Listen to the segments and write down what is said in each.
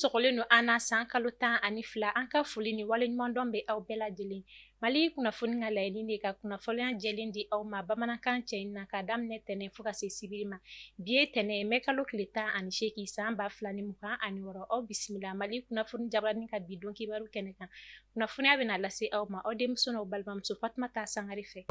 sɔgɔlen don an na san kalo 12, an ka foli ni waleɲumandɔn bɛ aw bɛɛ lajɛlen. Mali kunnafoni ka laɲini de ka kunnafoniya jɛlen di aw ma bamanankan cɛ in na ka daminɛ tɛnɛn fo ka se sibiri ma. Bi ye tɛnɛn ye, mɛ kalo tile 18 san 2026. Aw bisimila Mali kunnafoni jabarani ka bi don kibaru kɛnɛ kan. Kunnafoniya bɛna lase aw ma aw denmuso n'aw balimamuso Fatumata Sangare fɛ.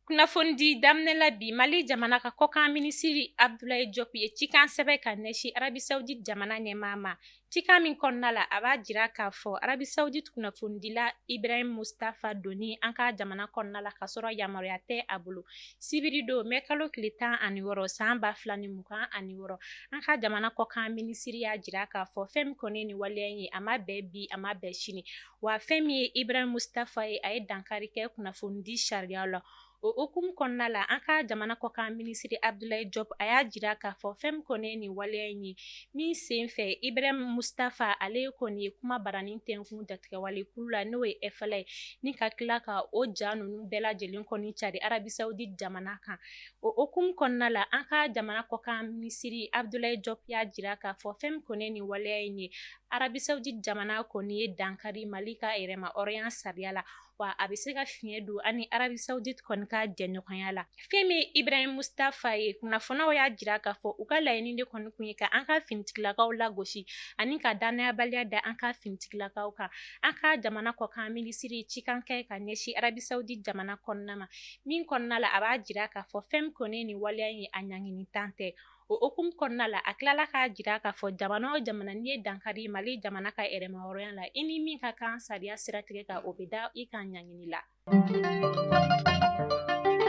Kunnafonidi daminɛ la bi, Mali jamana ka kɔkan minisiri Abdoulaye Diop ye cikan sɛbɛn ka ɲɛsin Arabie Saoudite jamana ɲɛmaa ma. Cikan min kɔnɔna la, a b'a jira k'a fɔ Arabie Saoudite kunnafonidila Ibrahim Mustafa donni an ka jamana kɔnɔna la k'a sɔrɔ yamaruya tɛ a bolo. Sibiri don, mɛ kalo tile 16 san 2026, an ka jamana kɔkan minisiri y'a jira k'a fɔ fɛn min kɔni ni waleya ye, a ma bɛn bi, a ma bɛn sini. Wa fɛn min ye Ibrahim Mustafa ye, a ye dankari kɛ kunnafonidi sariya la. O hukumu kɔnɔna la, an ka jamana kɔkan minisiri Abdoulaye Diop a y'a jira k'a fɔ fɛn min kɔni ye nin waleya in ye, min sen fɛ Ibrahim Mustafa ale kɔni ye kuma baranin tɛnkun jatigɛwale kulu la, n'o ye FLA ye, ni ka tila ka o ja ninnu bɛɛ lajɛlen kɔni cari Arabie Saoudite jamana kan. O hukumu kɔnɔna la, an ka jamana kɔkan minisiri Abdoulaye Diop y'a jira k'a fɔ fɛn min kɔni ye nin waleya in ye, Arabie Saoudite jamana kɔni ye dankari Mali ka yɛrɛmahɔrɔnya sariya la, wa a bɛ se ka fiɲɛ don ani Arabie Saoudite kɔni ka jɛɲɔgɔnya la. Fɛn min Ibrahim Mustafa ye, kunnafoniyaw y'a jira k'a fɔ u ka laɲini de kɔni kun ye ka an ka finitigilakaw lagosi ani ka dannayabaliya da an ka finitigilakaw kan. An ka jamana kɔkan minisiri cikan kɛ ka ɲɛsin Arabie Saoudite jamana kɔnɔna ma, min kɔnɔna la a b'a jira k'a fɔ fɛn min kɔni ye nin waleya in ye, a ɲanginitan tɛ. O hukumu kɔnɔna la, a tilala k'a jira k'a fɔ jamana o jamana, n'i ye dankari Mali jamana ka yɛrɛmahɔrɔnya la, i ni min ka kan sariya siratigɛ kan, o bɛ da i kan ɲangini la.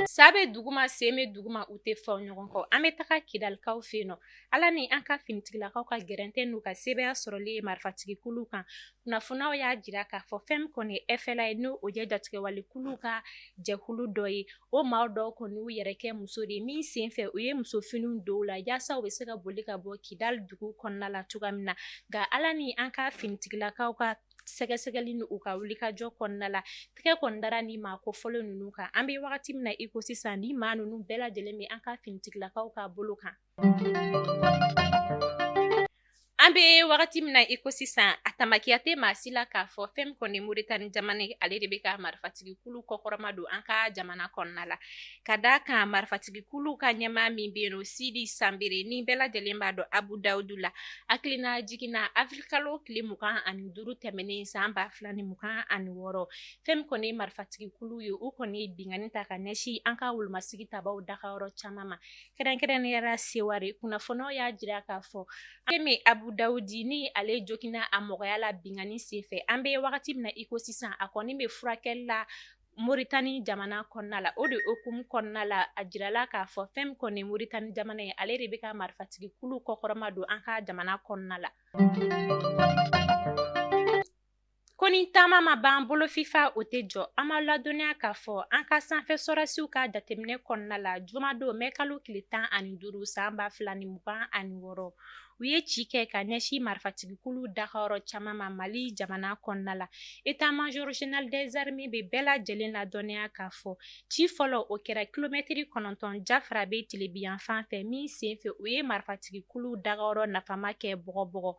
Sa bɛ duguma, sen bɛ duguma, u tɛ fɔ ɲɔgɔn kɔ. An bɛ taga Kidalikaw fɛ yen nɔ. Ala ni an ka finitigilakaw ka gɛrɛntɛ n'u ka sebaaya sɔrɔli ye marifatigikuluw kan. Kunnafoniyaw y'a jira k'a fɔ fɛn min kɔni ye FLA ye, n'o ye jatigɛwalekuluw ka jɛkulu dɔ ye, o maa dɔw kɔni y'u yɛrɛ kɛ muso de ye, min senfɛ u ye musofiniw don u la yaasa u bɛ se ka boli ka bɔ Kidali dugu kɔnɔna la cogoya min na. Nka Ala ni an ka finitigilakaw ka sɛgɛsɛgɛli ni u ka wulikajɔ kɔnɔna la, tɛgɛ kɔni dara ni maa kofɔlen ninnu kan. An bɛ wagati min na i ko sisan, ni maa ninnu bɛɛ lajɛlen bɛ an ka finitigilakaw ka bolo kan. An bɛ wagati min na i ko sisan, a tamakiya tɛ maa si la k'a fɔ fɛn min kɔni Moritani jamana ye, ale de bɛ ka marifatigikulu kɔkɔrɔma don an ka jamana kɔnɔna la. Ka d'a kan marifatigikulu ka ɲɛmaa min bɛ yen nɔ, Sidi Sanbere, ni bɛɛ lajɛlen b'a dɔn Abu Dawudu la, hakilina jiginna avril kalo tile 25 tɛmɛnen san 2026, fɛn min kɔni ye marifatigikulu ye, u kɔni ye binkanni ta ka ɲɛsin an ka wolomasigi tabaw dagayɔrɔ caman ma, kɛrɛnkɛrɛnnenya la Seware. Kunnafoniyaw y'a jira k'a fɔ fɛn min Abu Dawudi ni ale joginna a mɔgɔya la binkanni senfɛ, an bɛ wagati min na i ko sisan, a kɔni bɛ furakɛli la Moritani jamana kɔnɔna la. O de hukumu kɔnɔna la, a jirala k'a fɔ fɛn min kɔni Moritani jamana ye, ale de bɛ ka marifatigikulu kɔkɔrɔma don an ka jamana kɔnɔna la. Ko ni taama ma ban bolofifa, o tɛ jɔ. An b'a ladɔnniya k'a fɔ an ka sanfɛ sɔrɔsiw ka jateminɛ kɔnɔna la, jumadon mɛ kalo tile 15 san 2026, u ye ci kɛ ka ɲɛsin marifatigikulu dagayɔrɔ caman ma Mali jamana kɔnɔna la. État-major général des armées bɛ bɛɛ lajɛlen ladɔnniya k'a fɔ ci fɔlɔ, o kɛra kilomɛtiri 9 Jafarabe tilebinyanfan fɛ, min senfɛ u ye marifatigikulu dagayɔrɔ nafama kɛ bɔgɔbɔgɔ.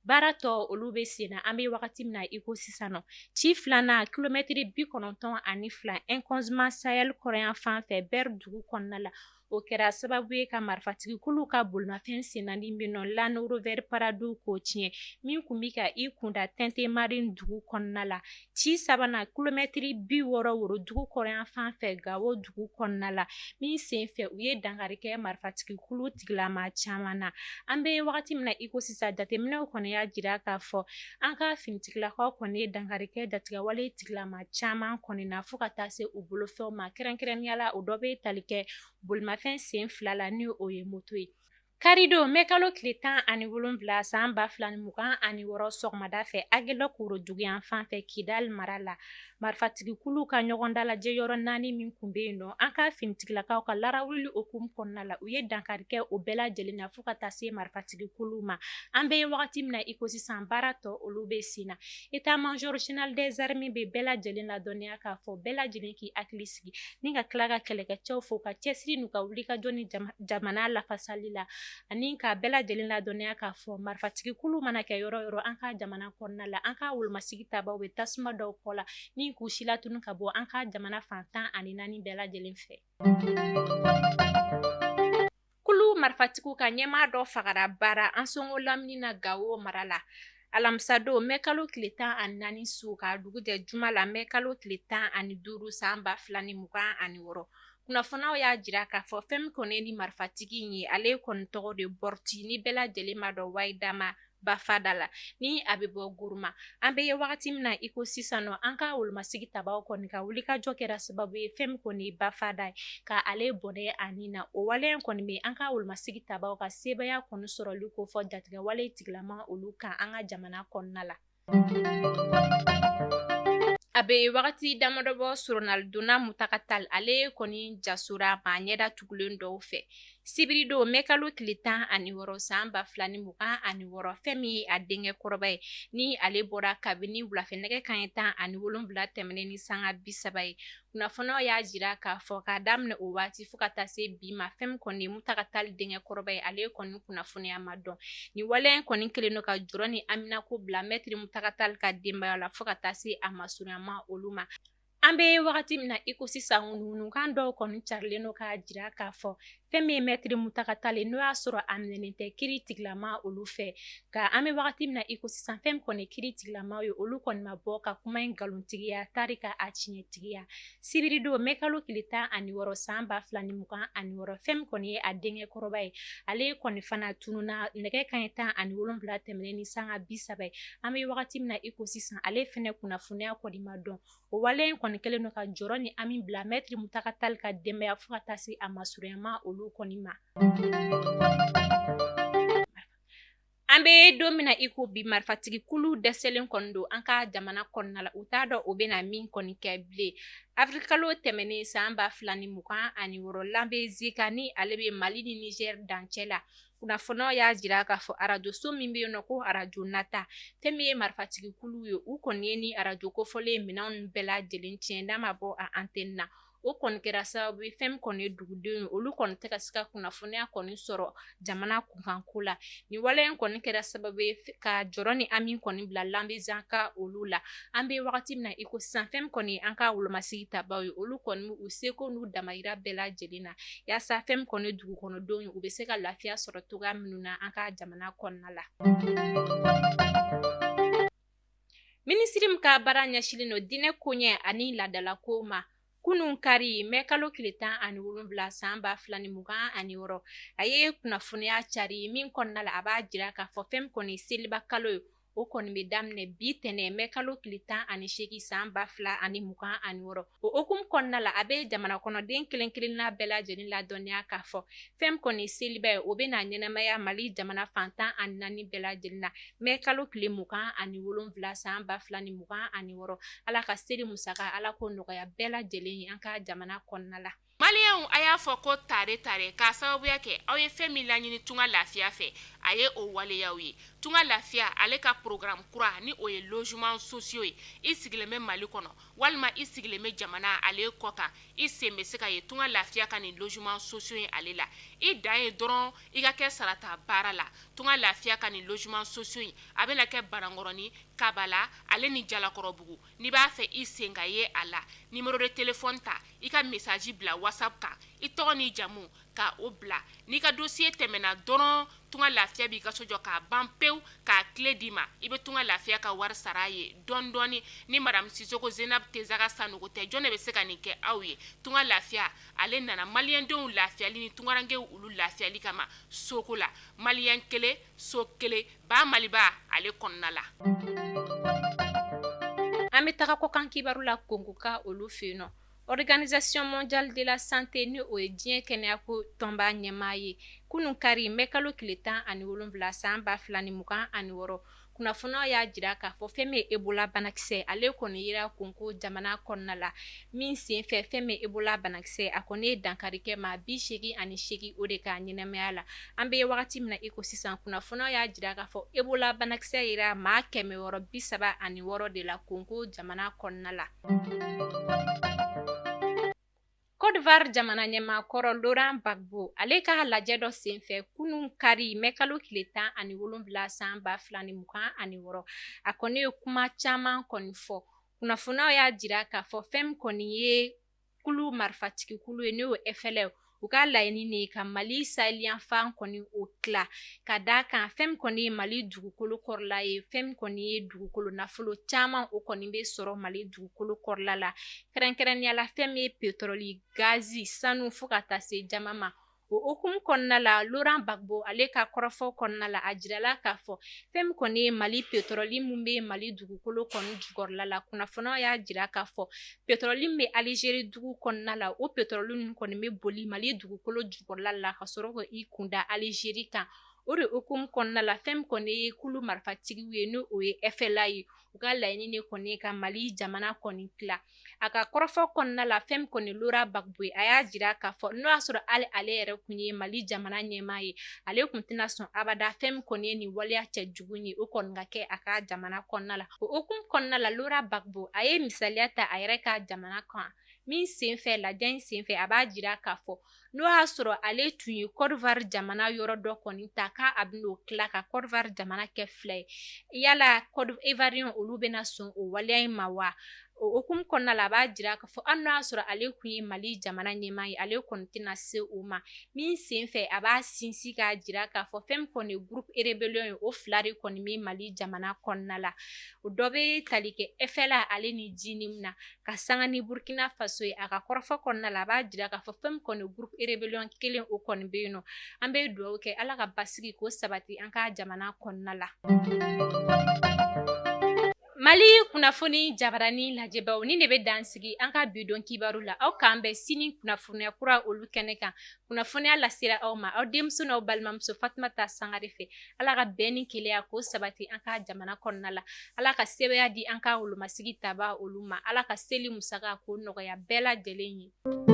Baara tɔ olu bɛ sen na an bɛ wagati min na i ko sisan nɔ. Ci filanan, kilomɛtiri 92 Inkozma Sahel kɔrɔnyanfan fɛ Bɛri dugu kɔnɔna la, o kɛra sababu ye ka marifatigikulu ka bolimafɛn sen naani bɛ nɔ Land Rover Prado k'o tiɲɛ, min tun bɛ ka i kunda Tɛntemarin dugu kɔnɔna la. Ci sabanan, kilomɛtiri 60 Worodugu kɔrɔnyanfan fɛ Gawo dugu kɔnɔna la, min senfɛ u ye dankari kɛ marifatigikulu tigilama caman na. An bɛ wagati min na i ko sisan, jateminɛw kɔni y'a jira k'a fɔ an ka finitigilakaw kɔni ye dankari kɛ jatigɛwale tigilama caman kɔni na fo ka taa se u bolofɛnw ma. Kɛrɛnkɛrɛnnenya la, o dɔ bɛ tali kɛ bolimafɛn sen fila la, ni o ye moto ye. Karidon mɛ kalo tile 17 san 2026 sɔgɔmada fɛ, Agelɔk woroduguyanfan fɛ Kidal mara la, Marifatigikuluw ka ɲɔgɔn dalajɛ yɔrɔ naani min tun bɛ yen nɔ, an ka finitigilakaw ka larawuli hukumu kɔnɔna la, u ye dankari kɛ o bɛɛ lajɛlen na fo ka taa se marifatigikuluw ma. An bɛ wagati min na i ko sisan, baara tɔ olu bɛ sen na. État-major général des armées bɛ bɛɛ lajɛlen ladɔnniya k'a fɔ bɛɛ lajɛlen k'i hakili sigi ni ka tila ka kɛlɛkɛcɛw fo ka cɛsiri n'u ka wulikajɔ ni jamana lafasali la, ani ka bɛɛ lajɛlen ladɔnniya k'a fɔ marifatigikulu mana kɛ yɔrɔ yɔrɔ an ka jamana kɔnɔna la, an ka wolomasigi tabaw bɛ tasuma dɔw kɔ la ni k'u silatunu ka bɔ an ka jamana fan 14 bɛɛ lajɛlen fɛ. Kulu marifatigiw ka ɲɛmaa dɔ fagara bara Ansongo lamini na Gawo mara la alamisadon mɛ kalo tile 14 su ka dugu jɛ juma la mɛ kalo tile 15 san 2026. Kunnafoniyaw y'a jira k'a fɔ fɛn min kɔni ni marifatigi in ye, ale kɔni tɔgɔ de Bɔriti, ni bɛɛ lajɛlen b'a dɔn Wayidama Bafada la, ni a bɛ bɔ Guruma. An bɛ ye wagati min na i ko sisan nɔ, an ka wolomasigi tabaw kɔni ka wulikajɔ kɛra sababu ye fɛn min kɔni Bafada ye ka ale bɔnɛ a ni na. O waleya kɔni bɛ an ka wolomasigi tabaw ka sebaaya kɔni sɔrɔli ko fɔ jatigɛwale tigilama olu kan an ka jamana kɔnɔna la. A bɛ wagati damadɔ bɔ, soronalidonna Mutaka Tali, ale kɔni jasora maa ɲɛda tugulen dɔw fɛ sibiridon mɛ kalo tile 16 san 2026. Fɛn min ye a denkɛ kɔrɔba ye, ni ale bɔra kabini wulafɛ nɛgɛ kanɲɛ 17 tɛmɛnen ni sanga 30 ye. Kunnafoniyaw y'a jira k'a fɔ k'a daminɛ o waati fo ka taa se bi ma, fɛn min kɔni ye Mutaka Tali denkɛ kɔrɔba ye, ale kɔni kunnafoniya ma dɔn. Nin waleya in kɔni kɛlen don ka jɔrɔ ni haminako bila mɛtiri Mutaka Tali ka denbaya la fo ka taa se a masurunyama olu ma. An bɛ wagati min na i ko sisan, ŋunuŋunukan dɔw kɔni carilen don k'a jira k'a fɔ fɛn min ye mɛtiri Mutaka Tali, n'o y'a sɔrɔ a minɛnen tɛ kiri tigilama olu fɛ. Nka an bɛ wagati min na i ko sisan, fɛn min kɔni kiri tigilamaw ye, olu kɔni ma bɔ ka kuma in nkalontigiya tari ka a tiɲɛtigiya. Sibiridon mɛ kalo tile 16 san 2026, fɛn min kɔni ye a denkɛ kɔrɔba ye, ale kɔni fana tununna nɛgɛ kanɲɛ 17 tɛmɛnen ni sanga 30 ye. An bɛ wagati min na i ko sisan, ale fɛnɛ kunnafoniya kɔni ma dɔn. O wale in kɔni kɛlen don ka jɔrɔ ni hami bila mɛtiri Mutaka Tali ka denbaya fo ka taa se a masurunyama olu kɔni ma. An bɛ don min na i ko bi, marifatigi kulu dɛsɛlen kɔni don an ka jamana kɔnɔna la, u t'a dɔn o bɛna min kɔni kɛ bilen. Avril kalo tɛmɛnen san 2026, Lanbezika, ni ale bɛ Mali ni Niger dancɛ la, kunnafoniyaw y'a jira k'a fɔ arajoso min bɛ yen nɔ ko arajo nata, fɛn min ye marifatigi kulu ye, u kɔni ye ni arajo kofɔlen minɛnw bɛɛ lajɛlen tiɲɛ n'a ma bɔ a antenne na. O kɔni kɛra sababu ye fɛn min kɔni ye dugudenw ye, olu kɔni tɛ ka se ka kunnafoniya kɔni sɔrɔ jamana kunkanko la. Nin wale in kɔni kɛra sababu ye ka jɔrɔ ni hami kɔni bila Lanbezika olu la. An bɛ wagati min na i ko sisan, fɛn min kɔni an ka wolomasigi tabaw ye, olu kɔni u seko n'u damayira bɛɛ lajɛlen na yaasa fɛn min kɔni dugu kɔnɔdenw ye, u bɛ se ka lafiya sɔrɔ cogoya minnu na an ka jamana kɔnɔna la. Minisiri min ka baara ɲɛsinlen don diinɛ koɲɛ ani laadalakow ma, kunun kari mɛ kalo tile 17 san 2026, a ye kunnafoniya cari min kɔnɔna la a b'a jira k'a fɔ fɛn min kɔni seliba kalo ye, o kɔni bɛ daminɛ bi tɛnɛn mɛ kalo tile 18 san 2026. O hukumu kɔnɔna la, a bɛ jamana kɔnɔden kelen kelenna bɛɛ lajɛlen ladɔnniya k'a fɔ fɛn min kɔni seliba ye, o bɛna ɲɛnamaya Mali jamana fan 14 bɛɛ lajɛlen na mɛ kalo tile 27 san 2026. Ala ka seli musaka, Ala k'o nɔgɔya bɛɛ lajɛlen ye an ka jamana kɔnɔna la. Maliyɛnw, a y'a fɔ ko tare tare k'a sababuya kɛ aw ye fɛn min laɲini Tunga Lafiya fɛ, a ye o waleyaw ye. Tunga Lafiya ale ka programme kura, ni o ye logement sociaux ye, i sigilen bɛ Mali kɔnɔ walima i sigilen bɛ jamana ale kɔ kan, i sen bɛ se ka ye Tunga Lafiya ka nin logement sociaux ye ale la. I dan ye dɔrɔn i ka kɛ sarata baara la. Tunga Lafiya ka nin logement sociaux in, a bɛna kɛ Banankɔrɔni, Kabala ale ni Jalakɔrɔbugu. N'i b'a fɛ i sen ka ye a la, numéro de téléphone ta, i ka message bila WhatsApp kan, i tɔgɔ n'i jamu ka o bila. N'i ka dossier tɛmɛna dɔrɔn, Tunga Lafiya b'i ka so jɔ k'a ban pewu, k'a clé d'i ma. I bɛ Tunga Lafiya ka wari sara a ye dɔɔni dɔɔni. Ni madame Sisoko Zenab Tezaga Sanogo tɛ, jɔn de bɛ se ka nin kɛ aw ye? Tunga Lafiya ale nana maliyɛndenw lafiyali ni tungarankew olu lafiyali kama soko la. Maliyɛn kelen, so kelen, ba Maliba ale kɔnɔna la. An bɛ taga kɔkan kibaru la Kongo ka olu fɛ yen nɔ. Organisation mondiale de la santé, ni o ye diɲɛ kɛnɛyako tɔnba ɲɛmaa ye, kunun kari mɛ kalo tile 17 san 2026. Kunnafoniyaw y'a jira k'a fɔ fɛn min ye Ebola banakisɛ ale kɔni yera Kongo jamana kɔnɔna la min senfɛ fɛn min Ebola banakisɛ a kɔni ye dankari kɛ maa 88 o de ka ɲɛnamaya la. An bɛ wagati min na iko sisan, kunnafoniyaw y'a jira k'a fɔ Ebola banakisɛ yera maa 636 de la Kongo jamana kɔnɔna la. Côte d'Ivoire jamana ɲɛmaa kɔrɔ Laurent Gbagbo ale ka lajɛ dɔ senfɛ kunun kari mɛ kalo tile 17 san 2026, a kɔni ye kuma caman kɔni fɔ. Kunnafoniyaw y'a jira k'a fɔ fɛn min kɔni ye kulu marifatigi kulu ye n'o ye FLA, u ka laɲini de ye ka Mali saheliyanfan kɔni o tila ka d'a kan fɛn min kɔni ye Mali dugukolo kɔrɔla ye, fɛn min kɔni ye dugukolo nafolo caman o kɔni bɛ sɔrɔ Mali dugukolo kɔrɔla la, kɛrɛnkɛrɛnnenya la fɛn min ye pétrole, gazi, sanu fo ka taa se jama ma. O hukumu kɔnɔna la, Laurent Gbagbo ale ka kɔrɔfɔ kɔnɔna la, a jirala k'a fɔ fɛn min kɔni ye Mali pétrole min bɛ Mali dugukolo kɔni jukɔrɔla la. Kunnafoniyaw y'a jira k'a fɔ pétrole min bɛ Algérie dugu kɔnɔna la, o pétrole ninnu kɔni bɛ boli Mali dugukolo jukɔrɔla la ka sɔrɔ ka i kunda Algérie kan. O de hukumu kɔnɔna la, fɛn min kɔni ye kulu marifatigiw ye n'o o ye FLA ye, u ka laɲini de kɔni ye ka Mali jamana kɔni tila. A ka kɔrɔfɔ kɔnɔna la, fɛn min kɔni Laurent Gbagbo ye, a y'a jira k'a fɔ n'o y'a sɔrɔ hali ale yɛrɛ kun ye Mali jamana ɲɛmaa ye, ale kun tɛna sɔn abada fɛn min kɔni ye nin waleya cɛjugu ye, o kɔni ka kɛ a ka jamana kɔnɔna la. O hukumu kɔnɔna la, Laurent Gbagbo a ye misaliya ta a yɛrɛ ka jamana kan min senfɛ, lajɛ in senfɛ, a b'a jira k'a fɔ n'o y'a sɔrɔ ale tun ye Côte d'Ivoire jamana yɔrɔ dɔ kɔni ta k'a bɛn'o tila ka Côte d'Ivoire jamana kɛ fila ye, yala Côte Ivoirien olu bɛna sɔn o waleya in ma wa? O hukumu kɔnɔna la, a b'a jira k'a fɔ hali n'o y'a sɔrɔ ale tun ye Mali jamana ɲɛmaa ye, ale kɔni tɛna se o ma. Min senfɛ, a b'a sinsin k'a jira k'a fɔ fɛn min kɔni ye groupe rébellion ye, o fila de kɔni bɛ Mali jamana kɔnɔna la. O dɔ bɛ tali kɛ FLA ale ni JNIM na ka sanga ni Burkina Faso ye. A ka kɔrɔfɔ kɔnɔna la, a b'a jira k'a fɔ fɛn min kɔni groupe rébellion kelen o kɔni bɛ yen nɔ. An bɛ dugawu kɛ Ala ka basigi k'o sabati an ka jamana kɔnɔna la. Mali kunnafoni jabarani lajɛbaw, nin de bɛ dan sigi an ka bi don kibaru la. Aw k'an bɛn sini kunnafoniya kura olu kɛnɛ kan. Kunnafoniya lasera aw ma aw denmuso n'aw balimamuso Fatumata Sangare fɛ. Ala ka bɛn ni kelenya k'o sabati an ka jamana kɔnɔna la. Ala ka sebaaya di an ka wolomasigi taba olu ma. Ala ka seli musaka k'o nɔgɔya bɛɛ lajɛlen ye.